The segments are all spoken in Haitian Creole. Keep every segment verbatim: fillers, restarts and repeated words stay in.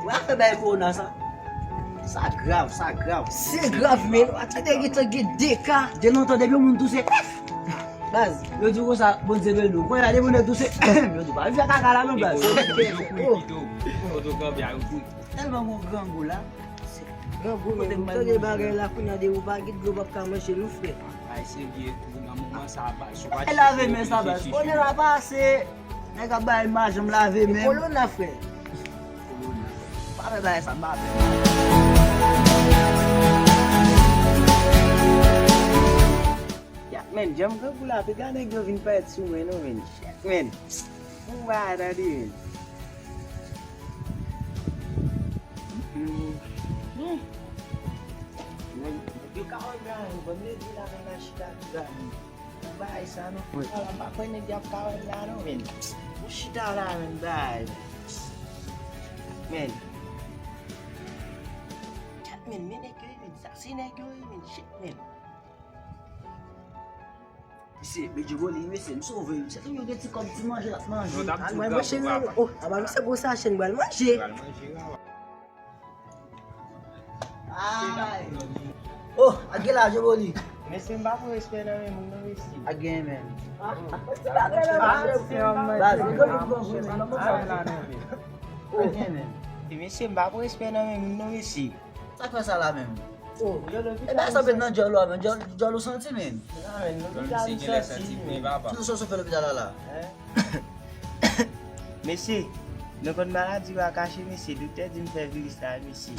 Ou afè bay kowona sa. Sa grav, sa grav. Se grav, men. Atande, gentan gen de ka. De lontan, depi yon moun touse, baz, yo di konsa, Bondye beni w. Kounye a, depi yon nèg touse, yo di, pa vin fè kaka la, non, baz. Tèlman gon grangou la. Grangou, men, ou tande bagay la, kounye a, de ou pa gen dlo, w p ap ka manje, non, frè. Ay, serye tou, nan moman sa, baz. E lave men sa, baz. Kounye a, pase. Nèg ap bay majan m lave men. Kolona, frè. Pa fè bagay sa, m pa fè. Yak, men, janm grangou la, piga nèg yo vin parèt sou mwen, non, men. Yak, men. Bon bagay, tande, men. Hmm. Hmm. Nèg yo ka wè m la, men, ban m leve la, men, la chita tou la, men. Bagay sa non. Wi. Ala, m pa kwè nèg y ap ka wè m la non, men. Mwen chita la, men, bay. Men. Chat, men, men nèg yo ye, men. Sa se nèg yo ye, men. Shit, men. Mesye, men Djiboli, mesye, m sove. Se tou yo gen ti kòb, ti manje, l ap manje. Mwen, mwen cheri, oh, aba misye gwo sachè, m pral manje. Pral manje, la. Ay. Oh, ak gen la, Djiboli. Mesye, m pa pran respè nan men moun non, mesye. Ak gen men. Baz, mwen konn ou pran vre, men. Ak gen men. E mesye, m pa pran respè nan men moun non, mesye. Sa k fè sa la menm? Oh, e ba sa pèt nan djòl ou a, men djòl, djòl ou santi, men. Djòl misye gen lè santi vre, papa. Ki sòs ou fè lopital la la? Mesye, nou konn maladi pa kache, mesye. Doktè di m fè viris la, mesye.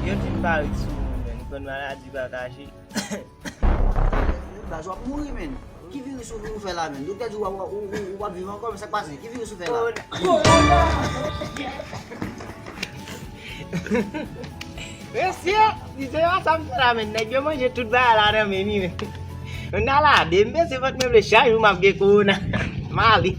Yo di m pa ret sou moun, men nou konn maladi pa kache. Baz, w ap mouri, men. Ki viris ou, ou fè la, men? Doktè di w ap, ou, ou, ou p ap viv ankò, men sa k pase? Ki viris ou fè la? Mesye, di se pa sa m fè la, men. Nèg yo manje tout bagay la nan men li, men. Yon maladi, m peze vant mwen vle chak jou m ap gen kowona. M ale.